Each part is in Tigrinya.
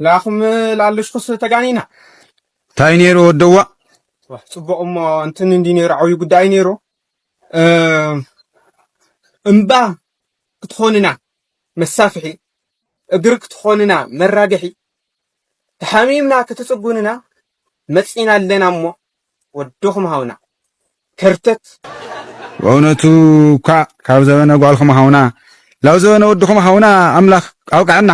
ላኹም ላለሽኩስ ተጋኒና። እንታይ ነይሩ ወደዋ? ጽቡቕ እሞ እንትን እንዲ ነይሩ ዓብዩ ጉዳይ ነይሩ። እምባ ክትኾንና መሳፍሒ፣ እግሪ ክትኾንና መራግሒ፣ ተሓሚምና ክትጽጉንና መጺና ኣለና እሞ ወድኹም ሃውና። ከርተት። በእውነቱ እኳ ካብ ዘበነ ጓልኹም ሃውና፣ ላብ ዘበነ ወድኹም ሃውና ኣምላኽ ኣብቅዐና።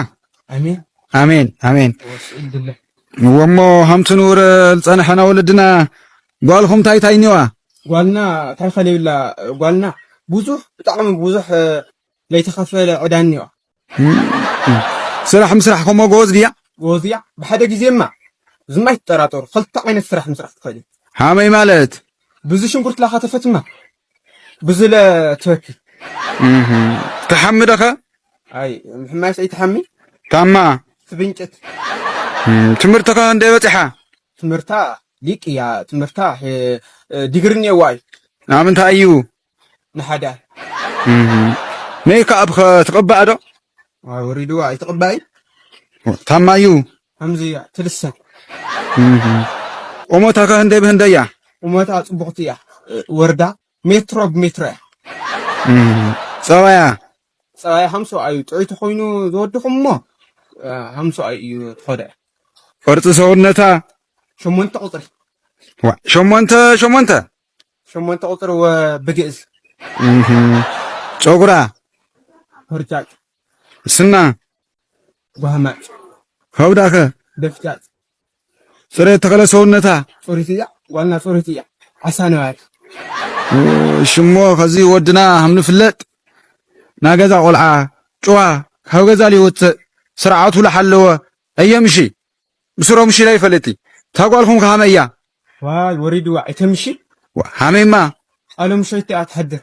ኣሜን። ኣሜን፣ ኣሜን። ወስኡ ድለ። እወ እሞ፣ ሃምቲ ንውረ ዝጸንሐና ወለድና፣ ጓልኹም እንታይ እንታይ እኒዋ? ጓልና እንታይ ኸለዩላ፣ ጓልና ብዙሕ፣ ብጣዕሚ ብዙሕ፣ ለይተኸፈለ ዕዳ እኒዋ። እም፣ እም። ስራሕ ምስራሕ ከሞ ጎበዝ ድያ? ጎበዝ እያ። ብሓደ ግዜማ፣ ዝም ኣይትጠራጠሩ፣ ኽልተ ዓይነት ስራሕ ምስራሕ ትኽእል እያ። ሃመይ ማለት? ብዙ ሽንኩርት ላኻተፈትማ፣ ብዙ ለትበኪ። እም፣ ትሓሚ ደኸ? ኣይ፣ ምሕማይስ ኣይትሓሚ። ታማ? ትብንጭት። እም፣ ትምህርትኸ እንደ በጺሓ? ትምህርታ ሊቅ እያ። ትምህርታ፣ እ፣ ዲግሪ እኒአዋ እዩ። ኣብ ምንታይ እዩ? ንሓዳር። እም። ሜክኣፕ ኸ ትቕባእ ዶ? ኣይ፣ ወሪድዋ፣ ኣይትቕባእ እዩ። ታማ እዩ? ከምዚ እያ፣ ትልሰን። እም። ቁመታ ኸ ህንደይ ብህንደይ እያ? ቁመታ ጽቡቕቲ እያ። እ፣ ወርዳ ሜትሮ ብሜትሮ እያ። እም። ጸባያ? ጸባያ ሃምሳ እዩ። ጥዑይ ተኾይኑ ዝወድኹም እሞ፣ እ፣ ሃምሳ እዩ ትኸደ። ቅርጺ ሰውነታ? ሸሞንተ ቁጽሪ። ዋ፣ ሸሞንተ፣ ሸሞንተ? ሸሞንተ ቁጽሪ ወ-፣ ብግእዝ። እህ። ጨጉራ? ሆርጫጭ። ስና? ጓህማጭ። ከብዳኸ? ደፍጫጭ። ጽሬት ተኸለ ሰውነታ? ጽሪት እያ። ጓልና ጽሪት እያ። ዓሳ ነባሪ። ሽሞ ኸዚ ወድና ሃም ንፍለጥ፣ ናገዛ ቆልዓ፣ ጭዋ፣ ካብ ገዛ ሊወፅእ፣ ስርዓቱ ለሓለወ፣ ኣየምሺ። ብስሮም ሽላ ይፈልጥ። ታጓልኩም ከሃመያ። ዋይ፣ ወሪድዋ፣ ኣይተምሺ። ዋ፣ ሃመይማ። ቃሎም ሸይቲ ኣትሓድር።